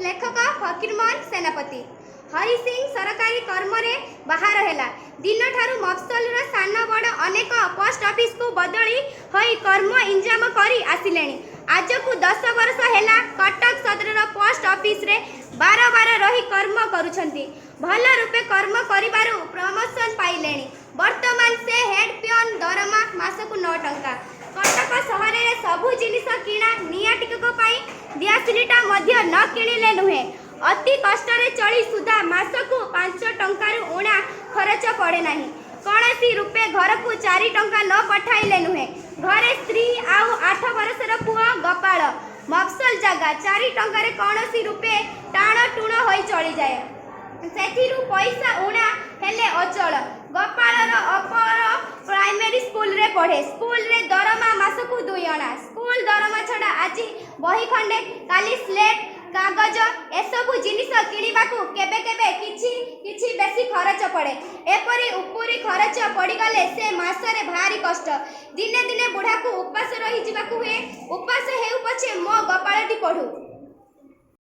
ଲେଖକ ଫକୀରମୋହନ ସେନାପତି। ହରି ସିଂ ସରକାରୀ କର୍ମରେ ବାହାର ହେଲା ଦିନଠାରୁ ମଫସଲର ସାନ ବଡ଼ ଅନେକ ପୋଷ୍ଟ ଅଫିସକୁ ବଦଳି ହୋଇ କର୍ମ ଇଞ୍ଜାମ କରି ଆସିଲେଣି। ଆଜକୁ 10 ବରଷ ହେଲା କଟକ ସଦରର ପୋଷ୍ଟ ଅଫିସରେ ବାର ବାର ରହି କର୍ମ କରୁଛନ୍ତି। ଭଲ ରୂପେ କର୍ମ କରିବାରୁ ପ୍ରମୋସନ ପାଇଲେଣି। ବର୍ତ୍ତମାନ ସେ ହେଡ୍ ପିଅନ, ଦରମା ମାସକୁ 9 ଟଙ୍କା। କଟକ ସହରରେ ସବୁ ଜିନିଷ କିଣା, ନିଆଁ ଟିକକ ପାଇଁ ଦିଆସିଲିଟା ମଧ୍ୟ ନ କିଣିଲେ ନୁହେଁ। ଅତି କଷ୍ଟରେ ଚଳି ସୁଦ୍ଧା ମାସକୁ 5 ଟଙ୍କାରୁ ଊଣା ଖରଚ ପଡ଼େ ନାହିଁ। କୌଣସି ରୂପେ ଘରକୁ 4 ଟଙ୍କା ନ ପଠାଇଲେ ନୁହେଁ। ଘରେ ସ୍ତ୍ରୀ ଆଉ 8 ବରଷର ପୁଅ ଗୋପାଳ। ମଫସଲ ଜାଗା, 4 ଟଙ୍କାରେ କୌଣସି ରୂପେ ଟାଣ ଟୁଣ ହୋଇ ଚଳିଯାଏ। ସେଥିରୁ ପଇସା ଊଣା ହେଲେ ଅଚଳ। ଗୋପାଳର ଅପର ପ୍ରାଇମେରୀ ସ୍କୁଲରେ ପଢ଼େ। ସ୍କୁଲରେ ଦରମା ମାସକୁ 2 ଅଣା। ସ୍କୁଲ ଦରମା ଛଡ଼ା ଆଜି ବହି ଖଣ୍ଡେ, କାଲି ସ୍ଲେଟ୍ କାଗଜ, ଏସବୁ ଜିନିଷ କିଣିବାକୁ କେବେ କେବେ କିଛି କିଛି ବେଶୀ ଖରଚ ପଡ଼େ। ଏପରି ଉପରି ଖରଚ ପଡ଼ିଗଲେ ସେ ମାସରେ ଭାରି କଷ୍ଟ। ଦିନେ ଦିନେ ବୁଢ଼ାକୁ ଉପାସ ରହିଯିବାକୁ ହୁଏ। ଉପାସ ହେଉ ପଛେ ମୋ ଗୋପାଳଟି ପଢ଼ୁ।